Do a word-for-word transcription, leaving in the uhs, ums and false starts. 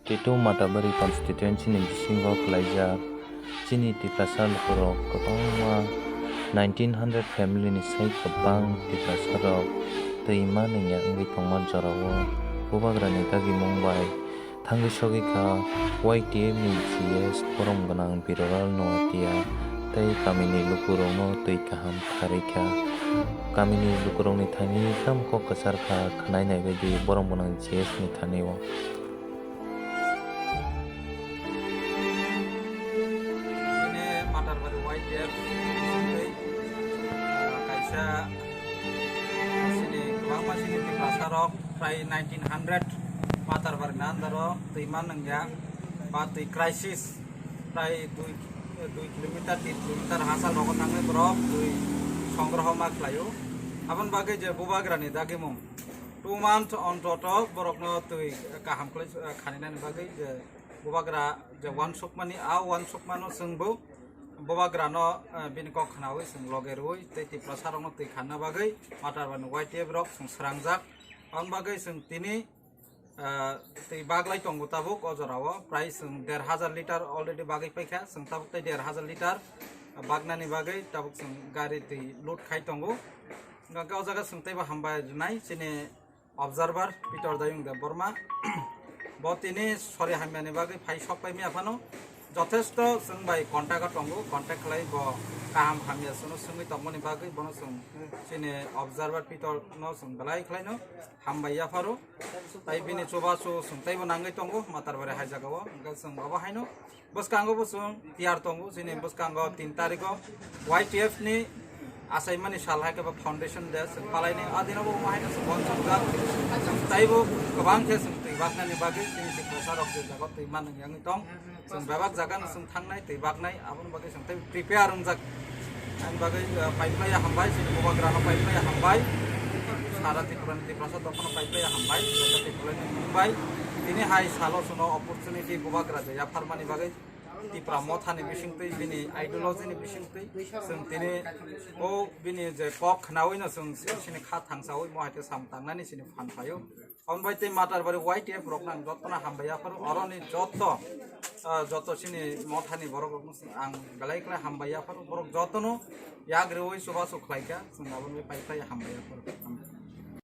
Tito Matabari constituency ni bisingo khlaijak chini Tiprasa lukurok kwbangma nineteen hundred family ni sai kwbang Tiprasa rok twi ma nungya wngwi tongma jorao Bubagrani dagimung bai thangwi sogwi kha Y T F ni G S borom gwnang Birolal Noatia tei kamini lukurokno twi kaham kharwi kha. Kamini lukurokni thani tamo kok kwchar kha khwnai nai bai di borom gwnang G S ni thani o. Ini Matarbari Y T F tei, ah, kaisa sini kwbangma sini Tiprasa rok prai nineteen hundred Matarbari ni under o twi ma nungya ba twi crisis prai dui, dui kilometer, tin kilometer hachal rogo thangwi borok twi songroho ma khlaio. Aboni bagwi je Bubagrani dagimung two month ontoto borokno twi kaham khlai, eh, khaninani bagwi je Bubagra je uansukmani, a uansukmano chwngbo Bubagrano, eh, bini kok khnaui chwng loge rwui tei Tiprasa rokno twi khanna bagwi Matarbari Y T F rok chwng srangjak. Aboni bagwi chwng tini, eh, twi baglai tongo tabuk o jorao prai chwng der hajar litar already bagwi paikha, chwng tabuk tei der hajar litar bagnani bagwi tabuk chwng gari twi load khai tongo. Hwnkhe o jaga chwng teibo hambai rwnai chini Observer Peter Dayung Debbarma. Bo tini sori hamyani bagwi phai sok paimya phano jothesto chwng bai contact o tongo, contact khlai bo kaham hamya chwngno swngwi tongmani bagwi bono chwng chini Observer Peter no chwng belai khlaino hambai yapharo. Tai bini chubachu chwng teibo nangwi tongo Matarbari hai jagao, hwnkhe chwng abo haino bwskango bo chwng tiyar tongo, chini bwskango tin tarikho Y T F ni achaimani sal hai khe bo foundation day chwng palaini, a dino bo omo haino chwng bon chongjak. Chwng taibo kwbang khe chwng twi baknani bagwi chini Tiprasa rok je jaga twi man wngya wngwi tong, chwng bebak jaga no chwng thangnai twi baknai, aboni bagwi chwng tei prepare wngjak. Ani bagwi, uh, paiphlaiya hambai, chini Bubagrano paiphlaiya hambai, sara Tripura ni Tiprasa dophano paiphlaiya hambai, Tiprasa ni mung bai. Tini hai salo chwngno opportunity Bubagra je yapharmani bagwi Tipra Motha ni bisingtwi, bini ideology ni bisingtwi, chwng tini o bini je kok khnaui no chwng sini kha thangsaui mo hai khe sam tangnani sini phan phaio. Aboni bai tei Matarbari Y T F rok nang jotono hambai yapharo, oroni joto, ah, joto sini Motha ni borok rok no chwng ang belai khlai hambai yapharo, borok jotono yak rwui chubachu khlai kha, chwng aboni bai paiphlai hambai yapharo.